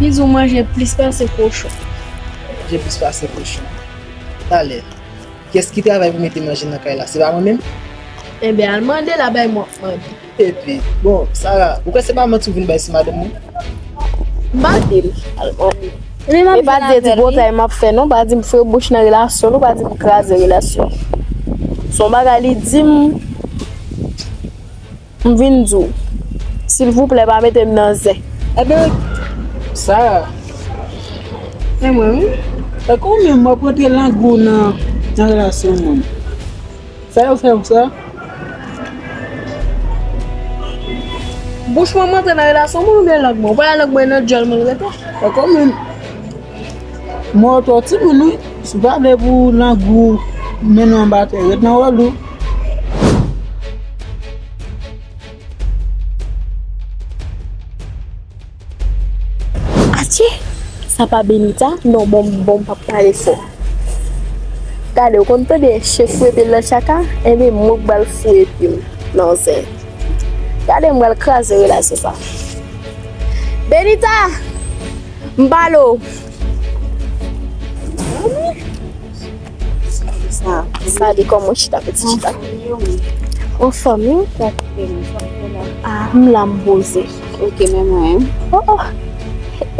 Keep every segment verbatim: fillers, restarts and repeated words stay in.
Li di w manje plis pase kochon. Manje plis pase kochon. Talè, kiyès ki travay pou mete manje nan kay la? Se pa mwen menm? Enben, al mande l, a bay mwen mande. Epi, bon, Sara, ou kwè se pa manti ou vin bay sou madanm mwen? M pa di l, al mande l. Men m ap E pa di e ti bwotay m ap fè non, pa di m fre bouch nan relasyon nou, pa di m kraze relasyon. Se yon bagay li di m, m vin di w. Silvouplè, pa mete m nan zen. Enben, Sara, e mwen, wi. Tankou ou menm, w ap rantre lang ou nan, nan relasyon moun. Sa yo fè w sa? Bouch mwen, m antre nan relasyon moun oubyen lang mwen? Ou pa wè lang mwen nan dyòl mwen rete? Tankou ou menm, mwen, ou twò timoun, wi. Si w pa vle pou lang ou mennen w anba tè, ret nan wòl ou. Atye! Sa pa Benita? Non, bon, bon, m p ap pale fò. Gade, ou konn tande chen fouye pye l nan tchaka? Enben, mwen k pral fouye pye m nan zen. Gade, m pral kraze relasyon sa. Benita! M pale w! Sa, sa de kòman w chita, pitit chita. Anfòm, wi. Ah, m la, m poze. Ok, men mwen. Oh, oh.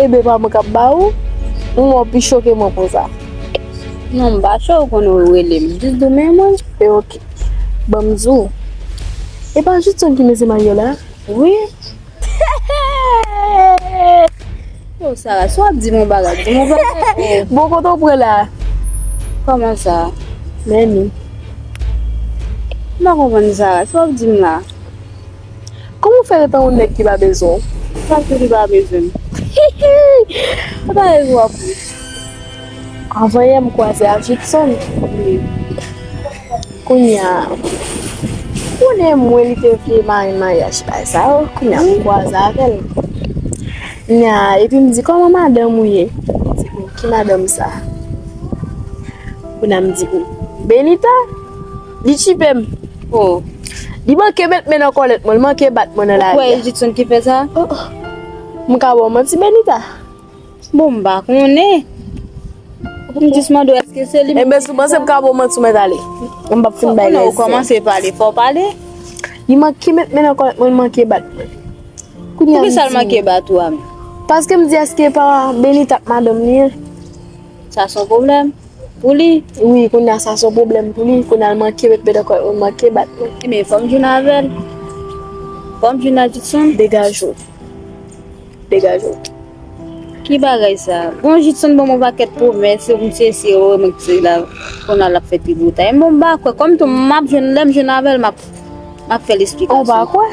Ebe, pa mwen k ap ba ou. Ou wè w pi cho ke mwen konsa. Non, m pa cho, ou konnen ou rele m. Jis di w men mwen. E ok. Ban m di w. E pa Judson ki mezye marye w la? Wi. Yo, Sara, si w ap di m yon bagay, di m yon bagay. Bon, kote w pran la? Kòman sa? Men nou. M pa konprann, Sara, si w ap di m la. Kòman w fè ret an yon nèg ki pa bezwen w? Sa ki li pa bezwen m? Sa pa rezon w ap ri. Avan yè m kwaze ak Judson. Wi. Kounye a, ou konnen mwen li te vle mari maryaj bagay sa yo, kounye a m kwaze avè l. Kounye a, epi m di, "Kòman madanm ou ye?" Li di, "Bon, ki madanm sa?" Kounye a m di, "Bon, Benita?" Li tchipe m. Oh. Li manke met men nan kòlèt mwen, li manke bat mwen nan lari a. Ou kwè e Judson ki fè sa? Oh, oh. M ka ba w manti, Benita? Bon, m pa konnen. Pou m jis mande w èske se li menm. Enben, si w panse m ka ba w manti, ou mèt ale. M p ap fin bay lèzè. Ou kòmanse pale, fò w pale. Li manke met men nan kòlèt mwen, li manke bat mwen. Kounye a m di. Poukisa l manke bat ou a menm? Paske m di èske pa Benita k madanm li ye? Sa se yon pwoblèm pou li. Wi, kounye a sa se yon pwoblèm pou li. Kounye a l manke met men nan kòlèt mwen, li manke bat mwen. Ebyen, fò m jwenn avè l. Fò m jwenn ak Judson. Degaje w. Degaje w. Ki bagay sa? Bon, Judson ban m yon pakèt pwomès, se pou m sesi, yo remèt se la, kounye a l ap fè tripotay. Bon, m pa kwè, kòm tou, m ap jwenn, lè m jwenn avè l, m ap, m ap fè l esplikasyon. Ou pa kwè?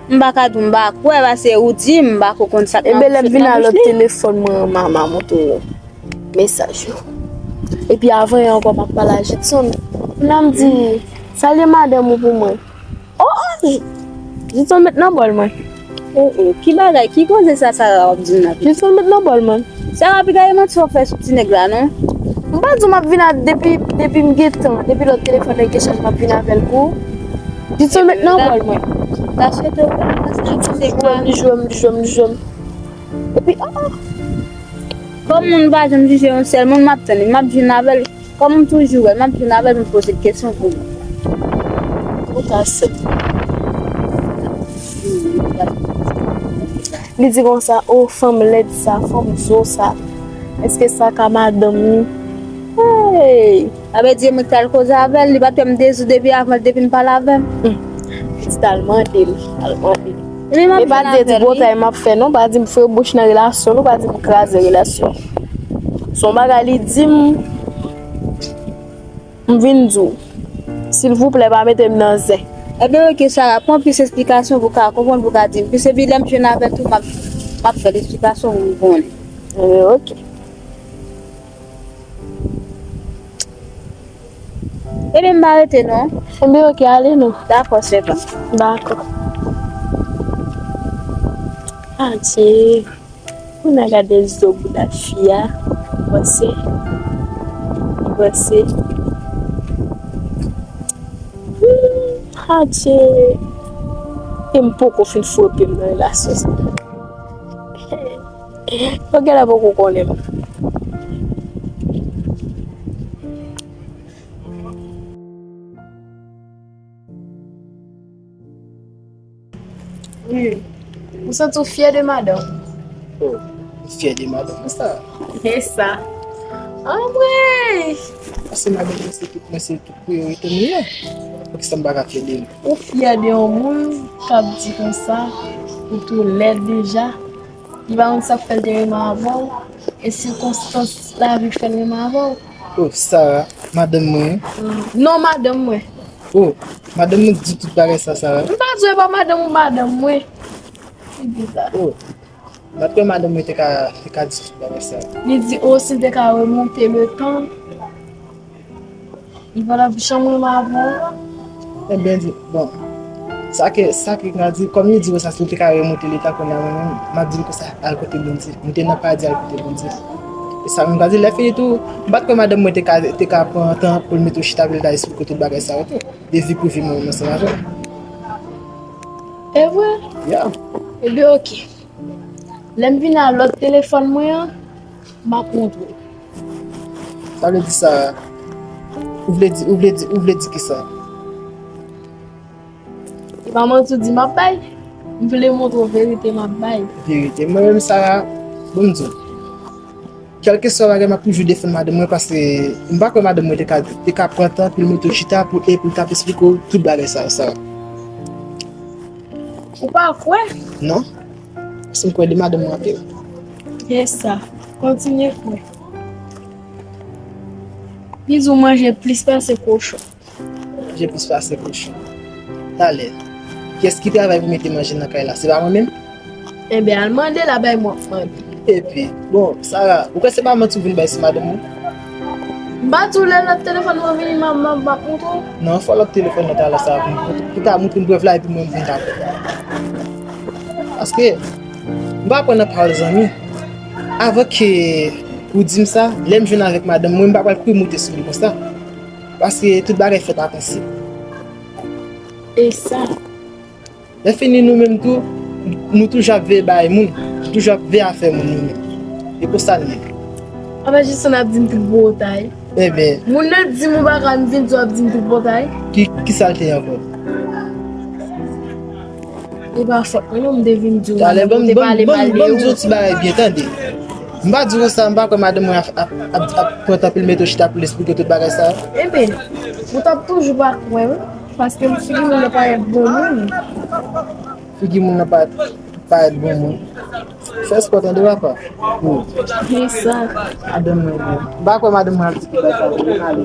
M pa ka di w m pa kwè, paske ou di m, m pa ko konn sa k nan bouch li. Enben, lè m vin a lòt telefòn mwen, m a, m a montre w mesaj yo. Epi avan yè ankò, m ap pale a Judson. Kounye a m di, "Salye madanm ou pou mwen." Oh, oh, J-, Judson met nan bòl mwen. Oh, oh, ki bagay, ki koze sa Sara w ap di m la? Judson met nan bòl mwen. Sara, piga e manti w ap fè sou ti nèg la, non? M pa di w m ap vin a, depi, depi m gen tan, depi lòt telefòn nan gen chaj, m ap vin avè l pou ou. Judson met nan bòl mwen. Ta swete w, Judson jwe m, li jwe m, li jwe m, li jwe m. Epi, oh, oh. Kòm moun pa janm jije yon sèl moun, m ap tann li, m ap jwenn avè l. Kòm m toujou wè l, m ap jwenn avè l, m poze l kesyon pou li. Ou ka sèl. Li di konsa, "O, fanm lèd sa, fanm zo sa. Èske sa ka madanm li?" Hey! Sa vle di, mwen k t al koze avè l, li pa t wè m de jou depi avan, depi m pale avè m. Hmm. Pitit al mande l, al mande l. Li m ap jwenn avè l, wi. E pa di e ti botay m ap fè non, pa di m fre bouch nan relasyon nou, pa di m kraze relasyon. Se yon bagay li di m, m vin di w. Silvouplè, pa mete m nan zen. Ebyen, oke, Sara, pran plis esplikasyon pou w ka konprann, pou w ka di m plis. Epi lè m jwenn avè l tou, m ap, m ap fè l esplikasyon pou m konnen. Ebyen, oke. Ebyen, m pa rete non. Ebyen, oke, ale non. Dakò, sèvant. Dakò. Adje. Kounye a gade zo bouda fi a. Li panse. Li panse. Hmm, adje. E m poko fin fwope m nan relasyon sa. Yo genlè poko konnen m. Wi. Ou santi w fyè de madanm? Oh, m fyè de madanm sa. E sa. Anmwey! Paske madanm mwen se tout, mwen se tout priyorite m li ye. Poukisa m pa ka fyè de li? Ou fyè de yon moun k ap di konsa, ou tou lèd deja. Li pa konn sa k fè l te renmen avè w, e sikonstans lavi k fè l renmen avè w. Oh, Sarah, madanm mwen. Non, madanm mwen. Oh, madanm mwen di tout bagay sa, Sarah. M pa di w e pa madanm ou madanm mwen. Li di sa. Oh, m pa t kwè madanm mwen te ka, te ka di tout bagay sa. Li di, oh, si l te ka remonte le tan, li pa t ap janm renmen avè w. Ebyen, di, bon, sa ke, sa ke m ka di, kòm li di konsa, si l te ka remonte le tan kounye a, mwen menm, m ap di l konsa, al kote Bondye. M te nan paradi, al kote Bondye. E sa menm ka di, lè fini tou, m pa t kwè madanm mwen te ka, te ka pran tan pou l mete w chita, pou l ta esplike w tout bagay sa yo tou. De vi prive mwen menm ansanm avè w. E vre? Ya. Ebyen, oke. Lè m vin a lòt telefòn mwen an, m ap montre w. Sa vle di sa, ou vle di, ou vle di, ou vle di kisa? E pa manti w di m ap bay. M vle montre w verite m ap bay. Verite. Mwen menm, Sarah, bon m di w. Kèlkeswa bagay, m ap toujou defann madanm mwen, paske m pa kwè madanm mwen te ka, te ka pran tan pou l mete w chita pou, e pou l t ap esplike w tout bagay sa yo, Sarah. Ou pa kwè? Non. Paske m kwè de madanm mwen anpil. E sa. Kontinye kwè. Li di w manje plis pase kochon. Manje plis pase kochon. Talè. Kiyès ki travay pou mete manje nan kay la? Se pa mwen menm? Enben, al mande l, a bay mwen ap mande. Epi, bon, Sarah, ou kwè se pa manti ou vin bay sou madanm ou? M pa di w lè lòt telefòn mwen vini, m ap, m ap, m ap montre w? Non, fò lòt telefòn nan talè sa pou m, pou ta montre m prèv la epi mwen m vin ta kwè. Paske, m pa kwè nan pawòl zanmi. Avan ke ou di m sa, lè m jwenn avèk madanm mwen, m pa pral kouri moute sou li konsa. Paske tout bagay fèt a prensip. E sa. Lè fini nou menm tou, nou toujou ap veye bagay moun, nou toujou ap veye afè moun nou menm. E konsa n ye. Apa Jason ap di m tout botay. Ebyen. Moun nan di m ou pa ka m vin di w ap di m tout botay. Ki, ki sa l te ye ankò? E pa fòt mwen non, m te vin di w. Talè, ban m, ban m, ban m, ban m di yon ti bagay byen tande. M pa di w sa, m pa kwè madanm mwen ap, ap, ap, ap pran tan pou l mete w chita pou l esplike w tout bagay sa yo. Enben, ou t ap toujou pa kwè m, paske figi moun nan parèt bon moun. Figi moun nan pa, parèt bon moun. Fè espò tande papa. Wi. Ki sa? Madanm mwen, m pa kwè madanm mwen ap di bagay sa yo, ale.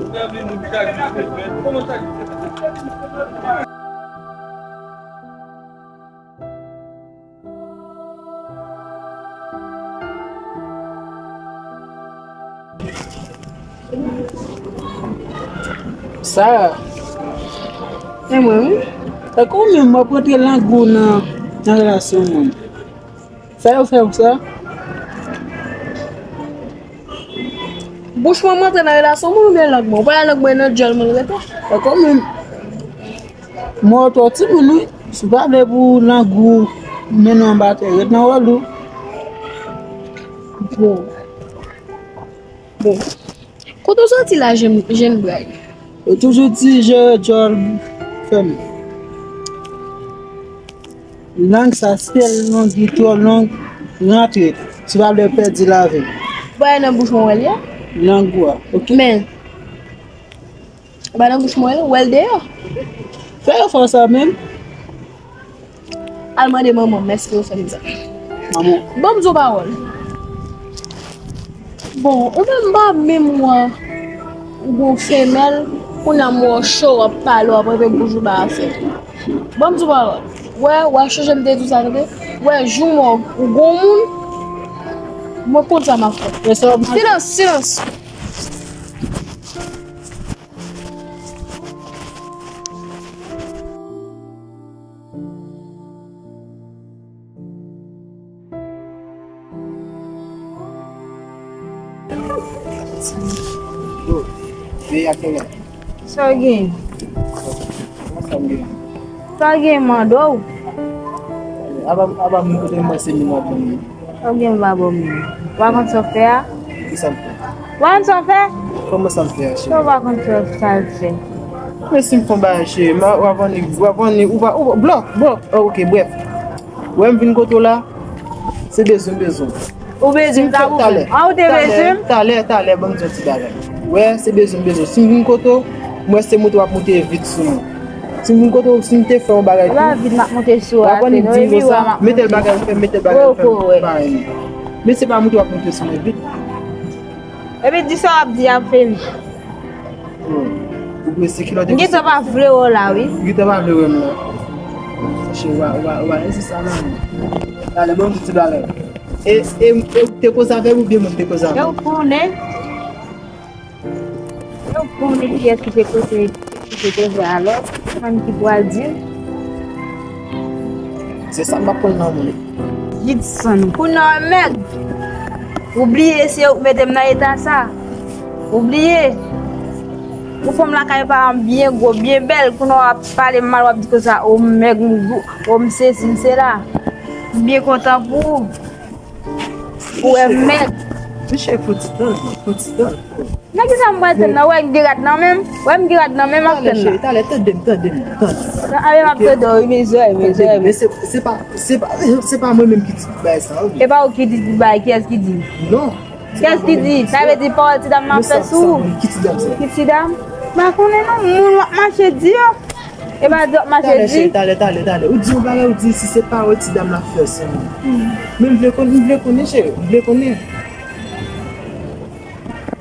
Sarah. E mwen, wi. Tankou ou menm, w ap rantre lang ou nan, nan relasyon moun. Sa yo fè w sa? Bouch mwen, mwen antre nan relasyon moun oubyen lang mwen? Ou pa wè lang mwen nan djòl mwen rete? Tankou ou menm. Mwen twò timoun wi. Si w pa vle pou lang ou mennen w anba tè, ret nan wòl ou. Bon. Bon. Kote w soti la, jenn, jenn bray? Yo toujou di jere djòl fèmen. Lang sa, si l long, li twò long, rantre. Si w pa vle pèdi lavi w. Bray nan bouch mwen, w wè l ye? Lang ou a, oke? Men, Ba nan bouch mwen, wè l deyò. Fè yo fè w sa menm. Al mande manman m èske yo fè m sa. Manman. Ban m di w pawòl. Bon, ou menm m pa menm wè ou gon femèl, kounye a m wè w cho, w ap pale, w ap rantre bouch ou ba afè. Ban m di w pawòl. Wè, w a chonje m te di w sa, tande? Wè, jou m wè w gon moun, mwen konn sa m ap fè. Silans, silans. Yo, veye ak kè la. Sa w gen? Kòman sa m gen? Sa w gen mande w? Aba, aba m kote m wè se moun ap vini. Ou gen pa bon moun. Ou pa konn sa w fè a? Ki sa m fè? Ou pa konn sa w fè? Kòman sa m fè a, cheri? Ou pa konn sa w fè. Men si m fè yon bagay, cheri, ma, w ap annik, w ap annik, ou pa, ou, blòk, blòk, oh, ok, brèf. Wè m vin kote w la, se bezwen m bezwen w. Ou bezwen m ta pou talè. Ah, ou te bezwen m? Talè, talè, ban m di yon ti bagay. Wè, se bezwen m bezwen w. Si m vin kote w, m wè se moute w ap moute vit sou mwen. Si m vin kote w, si m te fè yon bagay tou, w ap annik di m konsa, mete l bagay ou fè, mete l bagay ou fè, pa renmen. Men se pa moute w ap moute sou mwen vit. Epi di sa w ap di a, Femi. Ou prese kilòt. M gentan pa vle wè w la, wi. M gentan pa vle wè m la. Cheri, w a, w a, w a, e se sa la, men. Talè, ban m di ti bagay. E, e, e ou te koze avè m oubyen mwen te koze avè w? E ou konnen. E ou konnen kiyès ki te koze, ki te koze alò? Kòman ki pral di? Se sa m p ap pran nan men w. Gidson, kounye a w mèg. Ou bliye se ou k mete m nan eta sa. Ou bliye. Ou fè m lakay paran m byen gwo, byen bèl. Kounye a w ap pale m mal, w ap di konsa, o m mèg, m gwo, o m sesi, m sela. M byen kontan pou ou. Ou wè m mèg. Mesye, fouti tan, fouti tan. Nan ki sa m pral tann nan? Wè m gen rad nan men m? Wè m gen rad nan men m ap tann nan. Talè, cheri, talè, tande m, tande m, tande m. Nan, ale m ap tande w, wi, mezanmi, mezanmi. Men se, se pa, se pa, se pa mwen menm ki di bagay sa, wi. E pa ou ki di bagay, kiyès ki di? Non. Kiyès ki di? Sa vle di pawòl ti dam nan fè sou ou? Ki ti dam sa? Ki ti dam? M pa konnen non, moun w ap mache di yo. E pa di w ap mache di? Talè, cheri, talè, talè, talè. Ou di yon bagay, ou di si se pawòl ti dam nan fè sou mwen. Men m vle konnen, m vle konnen, cheri, m vle konnen.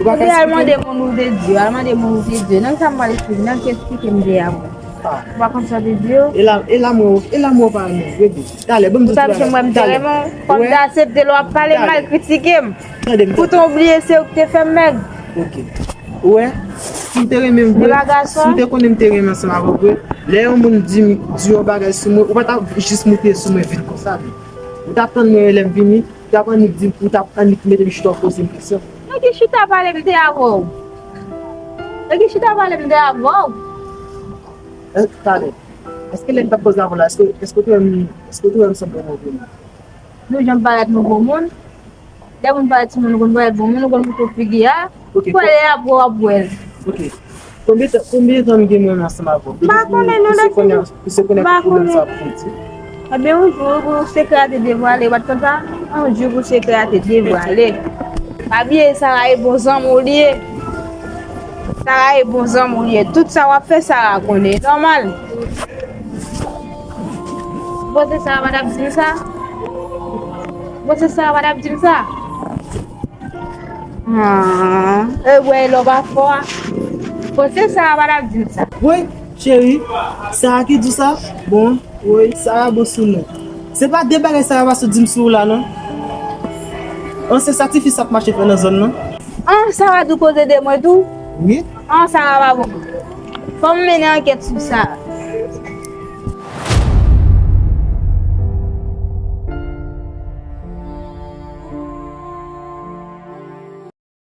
Ou pa ka esplike m? Ou te al mande moun ou te di yo, al mande moun ou te di yo. Nan sa m pral esplike, nan ki esplike m te a ou? Ou pa konn sa w te di yo? E la, e la mwen, e la mwen pa renmen, bebe. Talè, ban m di w ti bagay. Ou ta vle m wè m te renmen w? Kòm m te aksepte lè w ap pale m mal, kritike m. Tande m, tande. Poutan w bliye se ou ki te fè m mèg. Ok. Ou wè, si m te renmen vre, si m te konnen m te renmen ansanm avè w vre, lè yon moun di m, di yon bagay sou mwen, ou pa t ap jis moute sou mwen vit konsa, non. Ou t ap tann mwen lè m vini, ou t ap annik di m, ou t ap annik mete m chita w poze m kesyon. Nan ki chita pale m te avè w? Nan ki chita pale m te avè w? Eh, talè. Èske lè m t ap koze avè w la, èske, èske w te wè m, èske w te wè m sanble yon move moun? Nou janm parèt nou bon moun. Lè moun parèt sou moun, nou konn parèt bon moun, nou konn moute figi a. Ok, pou lè y ap wè, w ap wè l. Ok. Konbyen tan, konbyen tan m gen mwen ansanm avè w? M pa konnen non, lè fini. M pa konnen. Ebyen, yon jou pou sekrè a te devwale, w pa t konn sa? Yon jou pou sekrè a te devwale. Pa bliye, Sara e bon zanmi w li ye. Sara e bon zanmi w li ye. Tout sa w ap fè, Sara konnen. E nòmal. Ou panse Sara pa t ap di m sa? Ou panse Sara pa t ap di m sa? Ah, e wè lè w pa fò a. Ou panse Sara pa t ap di m sa? Woy, cheri, Sara ki di w sa? Bon, woy, Sara bon sou nou. Se pa de bagay Sara pa sot di m sou ou la, non. An, se sa tifi sa ap mache fè nan zòn nan? An, Sara tou koze de mwen tou? Wi. An, Sara pa bon. Fò m mennen ankèt sou Sara.